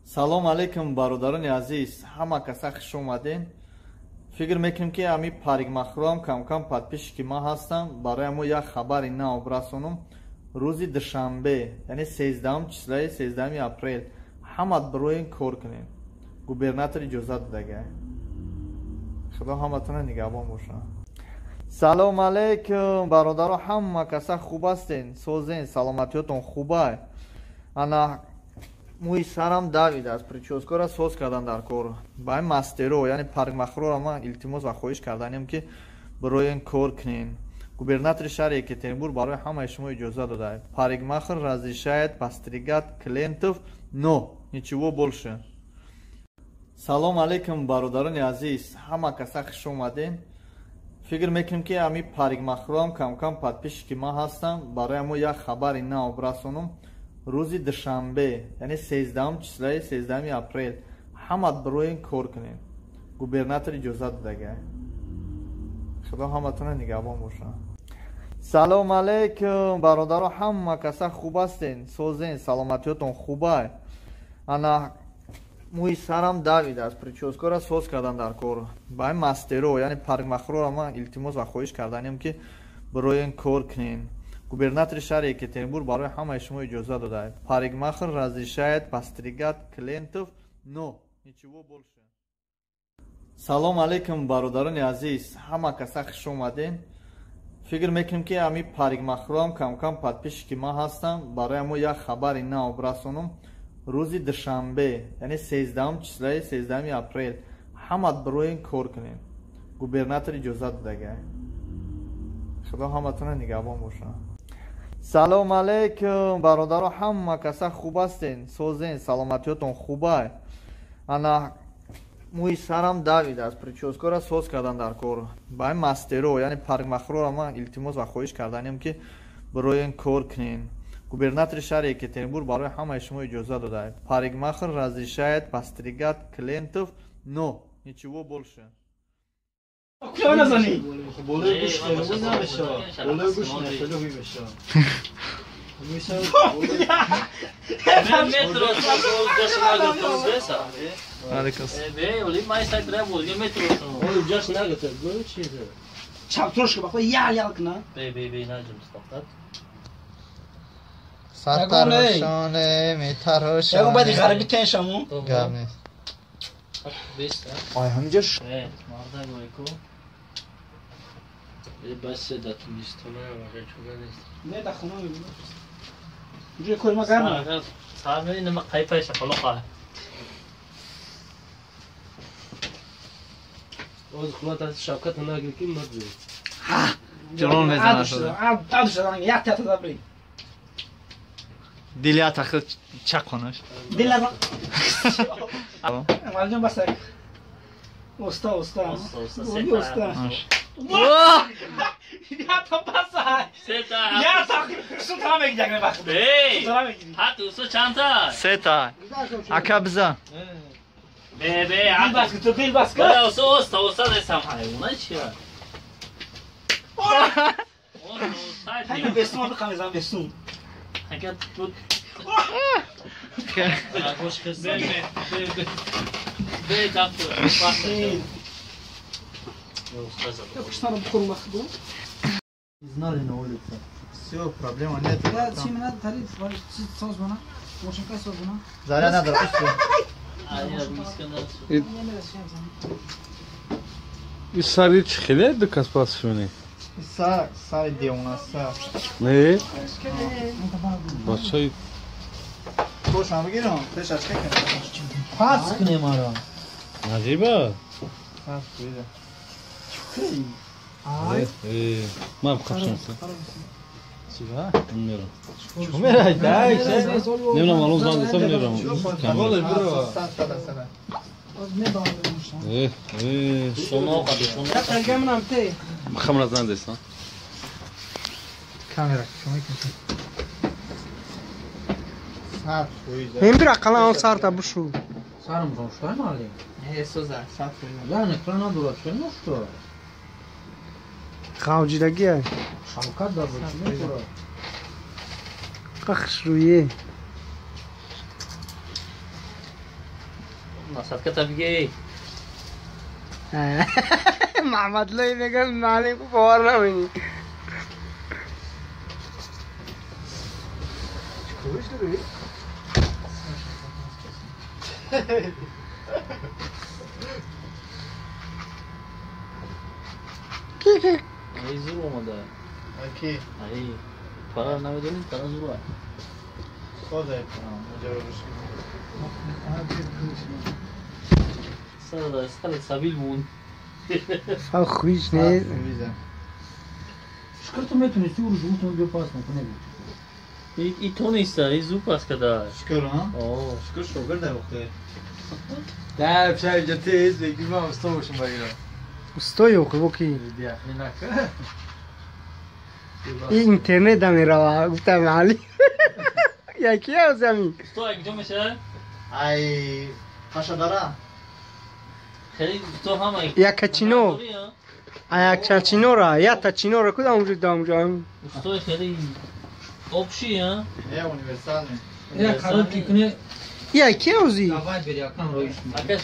Салом алейкум, бародарони азиз, ҳама каса хуш омаден. Фикр мекунем, ки ами парикмахерам кам-кам подписчики ма ҳастам, барои мо як хабари нав расонум. Рӯзи душанбе, яъне 13 числаи 13 апрел, ҳама бироен кор кунем. Губернатор иҷозат додага. Худо ҳаматона нигаҳбон боша. Салом алейкум, бародаро, ҳама каса хуб ҳастен, созен, саломатиётон хубай. Ана мӯи сарам давидааст, прическара соз кардан дар кор. Ба ин мастеро, яъне парикмахерора ман илтимос ва хоҳиш карданем, ки бироен кор кунем. Губернатори шаҳри Екатеринбург барои ҳамаи шумо иҷоза додааст. Парикмахер разрешает постригать клиентов, но ничего больше. Салом алейкум, бародарони азиз, ҳама каса хуш омаден. Фикр мекунем, ки ами парикмахерам кам-кам подписчики ма ҳастам, барои мо як хабари нав расонум. Рӯзи душанбе, яъне 13 числаи 13 апрел, ҳама бироен кор кунем. Губернатор иҷозат додага. Худо ҳаматона нигаҳбон боша. Салом алейкум, бародаро, ҳама каса хуб ҳастен, созен, саломатиётон хубай. Ана мӯи сарам давидааст, прическара соз кардан дар кор. Ба ин мастеро, яъне парикмахерора ман илтимос ва хоҳиш карданем, ки бироен кор кунем. Губернатори шаҳри Екатеринбург барои ҳамаи шумо иҷоза додааст. Парикмахер разрешает постригать клиентов, но ничего больше. Салом алейкум, бародарони азиз, ҳама каса хуш омаден. Фикр мекунем, ки ами парикмахерам кам-кам подписчики ма ҳастам, барои мо як хабари нав расонум. Рӯзи душанбе, яъне 13 числаи 13 апрел, ҳама бироен кор кунем. Губернатор иҷозат додага. Худо ҳаматона нигаҳбон боша. Салом алейкум, бародаро, ҳама каса хуб ҳастен, созен, саломатиётон хубай. Ана мӯи сарам давидааст, прическара соз кардан дар кор. Ба ин мастеро, яъне парикмахерора ман илтимос ва хоҳиш карданем, ки бироен кор кунем. Губернатори шаҳри Екатеринбург барои ҳамаи шумо иҷоза додааст. Парикмахер разрешает постригать клиентов, но ничего больше. Куя назани? Болои гӯш намешавад. Болои гӯш хеле мешавад. Метро Чап трошка бахла ял ял кна. Бе бе бе наҷм стоптат. Сатарошоне метарошоне. Ягон баъди ғарибӣ теншаму. Гап нест. Ай ҳамҷош. Марда гойку. Бас да Тунистона вага чуга нест. Не да хона мебинам. Ҷои кори ма гарма. Сар нема қайпай шақалоқа. Оз хулат аз Шавкат нагир ки мадзу. Ҳа. Ҷурон мезанад шуда. Ад шуда, як та табри. Дили атахил чақонаш. Дил аз. Марҷон басак. Оста оста. Оста. Я та басай. Сета. Я та сутра мегирӣ не бахт. Эй. Сутра мегирӣ. Ҳат усо чанта? Сета. Ака биза. Бе бе. Дил бас ту дил бас. Бе усо оста оста десам ҳайвона чия? Оста оста. Ҳайна бесун бихам бесун. Агар тут бе бе бе бе дафту. Знали на улице. Все, проблема нет. Заря надо. И сари хеле ду кас пас шуни. Сар, сари девона сар. Не? Бачаи Пошам бигирам, пеш аз кунем. Пас кунем ара. Наҷиба? Пас куида. Э, ман қапшам. Чиба? Мерам. Чу мерай дай? Немнам алон зан десам мерам. Боле биро. Э, э. Соно қади соно. Хамра зан десам. Камера, шумо кунед. Сар куида. Ҳем бир ақаллан он сарта бушу. Сарам ронштай мали. Не, соза, сар куида. Я не крана дурат, чё ношто? Ғавҷидагия. Шавкат да бо чӣ мекура? Хушрӯе. Насадка бигей. Маҳмадлои мегӯям, маълим бовар намекунӣ. Ай зур омада. Аки. Ай пара намедонӣ, пара зур. Ходай пара, муҷарраб. Сар сар сабил мон. Сар хуиш не. Шукр ту метунисти уру жумутун биё пас накунӣ. И то неста, и зур пас када. Шукр, ҳа? О. Шукр шогирд охе. Да, пшай ҷатез беги ман усто бошам багира. Устои охе воки. Биахли нака. И интернет да мерава, гуфтам али. Яки азами. Усто як ҷо меша? Ай Пашадара. Хеле усто ҳама. Якачино. Аякчачинора, ятачинора кудам уҷо дам ҷо. Устои хеле общий, а? Не, универсальный. Я короткий куне. Яки ози. Давай бери, акам роиш. Ака.